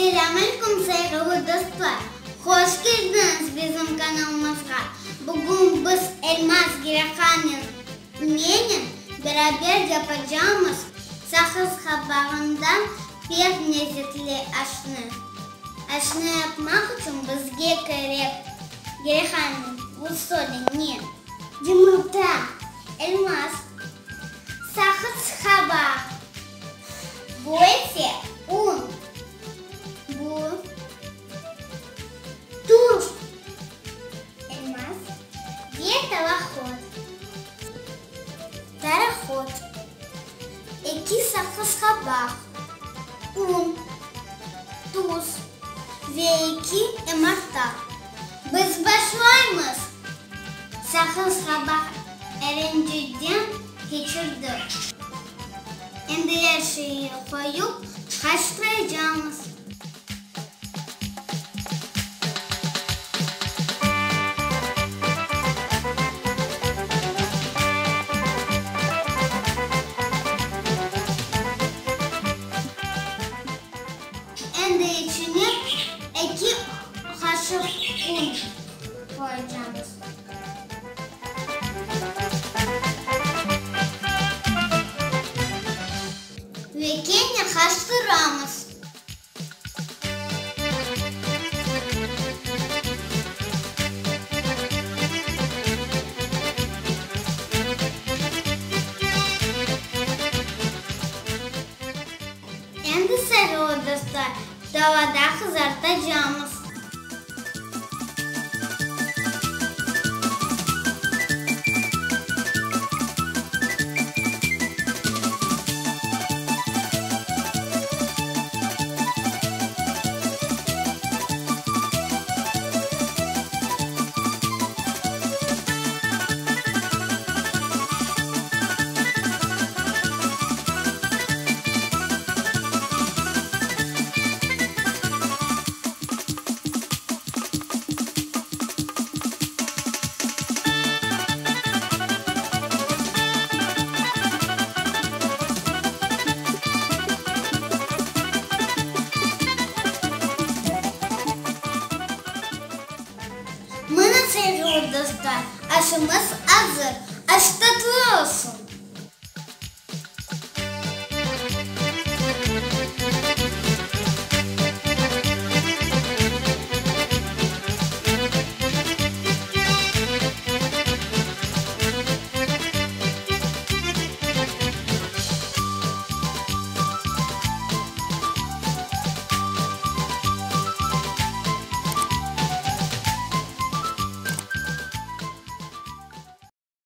Selâm aleyküm, sayğılı dostlar! Hoş keldiñiz bizim kanalımızğa! Bugün biz Elmaz Gireyhannen menen beraber yapacağımız saqız qabağından pek lezetli aşnı. Aşnı yapmaq içün bizge kerek, Gireyhannen, bu söyle, ne? Yımırta, Elmaz, Saqız qabaq, bu ise un, bu tuz, elmaz ve tavahot, tarahot, eki saqız qabaq, un, tuz ve eki yımırta. Biz başlaymız! Saqız qabaq erenceden keçirdik. Endi er şeyi qoyup qaştıracamız. Endi içine eki qaşıq un qoyacamız. Ve kene qaştıramız. Endi sarı dostlar, tavada qızartacamız. Mına, sevgili dostlar, aşımız azır. Aş tatlı olsun!